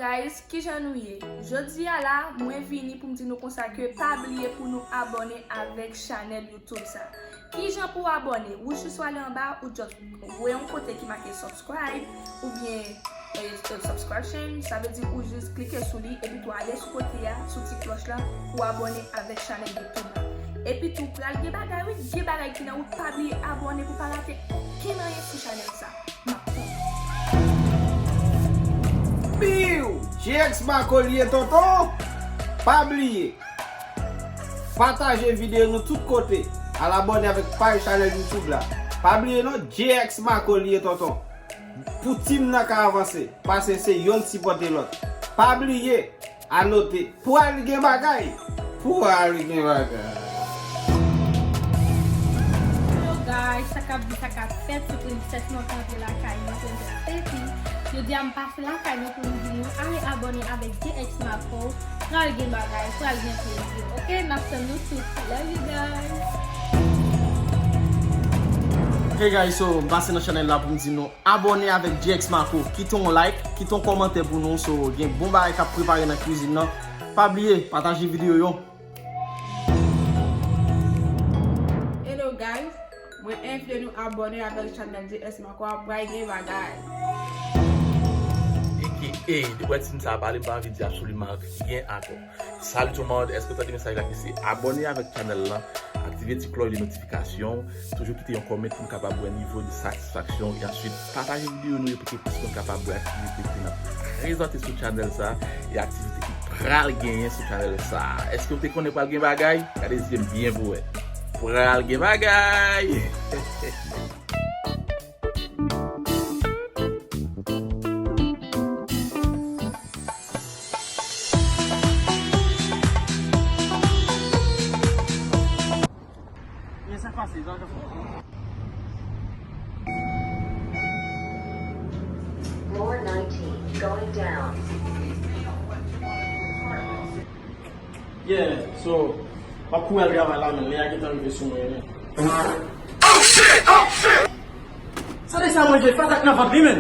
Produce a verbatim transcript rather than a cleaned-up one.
Guys, kijan nou ye? Jodi a la, mwen vini pou m di nou konsa ke pa bliye pou nou abòne avèk chanèl YouTube sa. Kijan pou w abòne? Ou jis w ale anba, ou just voye yon kote ki make subscribe, oubyen, eh, eh, subscription, sa vle di ou jis klike sou li, epi tou ale sou kote a, sou ti klòch la, pou w abòne avèk chanèl YouTube la. Epi tou, pral gen bagay, wi, gen bagay ki nan wout, pa bliye abòne pou pa rate okenn anyen sou chanèl sa. Piw! J X Marco li ye, tonton! Pa bliye pataje videyo nou tout kote. Al abòne avèk paj chanèl YouTube la. Pa bliye non, J X Marco li ye, tonton. Pou team nan ka avanse, paske se yonn sipòte lòt. Pa bliye, anote, pral gen bagay. Pral gen bagay. Hello guys, sa k ap di, sa k ap fèt, se Princess nan kanpe lakay mwen, Princess Pepi. Jodi a m pase lakay mwen pou m di nou ale abòne avèk J X Marco. Pral gen bagay, pral gen plezi. Ok, n ap tann nou tout. Love you guys. Ok guys, so m pase nan chanèl la pou m di nou abòne avèk J X Marco. Kite yon like, kite yon kòmantè pou nou. So, gen bon bagay k ap prepare nan kwizin nan. Pa bliye, pataje videyo yo. Hello guys, mwen envite nou abòne avèk chanèl J X Marco a, pral gen bagay. A K A The Red Team sa a pale, m pa anvi di absoliman anyen ankò. Salut tout le monde, èske w tande mesaj la ki se abòne avèk chanèl lan, aktive ti klòch de notifikasyon, toujou kite yon kòmantè pou m kapab wè nivo de satisfaksyon, e answit pataje videyo nou yo pou ke plis moun kapab wè aktivite ki nan prezante sou chanèl sa, e aktivite ki pral genyen sou chanèl sa. Èske w te konnen pral gen bagay? Gade zye m byen pou wè. Pral gen bagay! Floor nineteen, going down. Yeah, so, m ap kouri al travay la, men lè a gentan rive sou mwen, men. Oh shit! Oh shit! Sa de sa manje, patat nan vant li, men.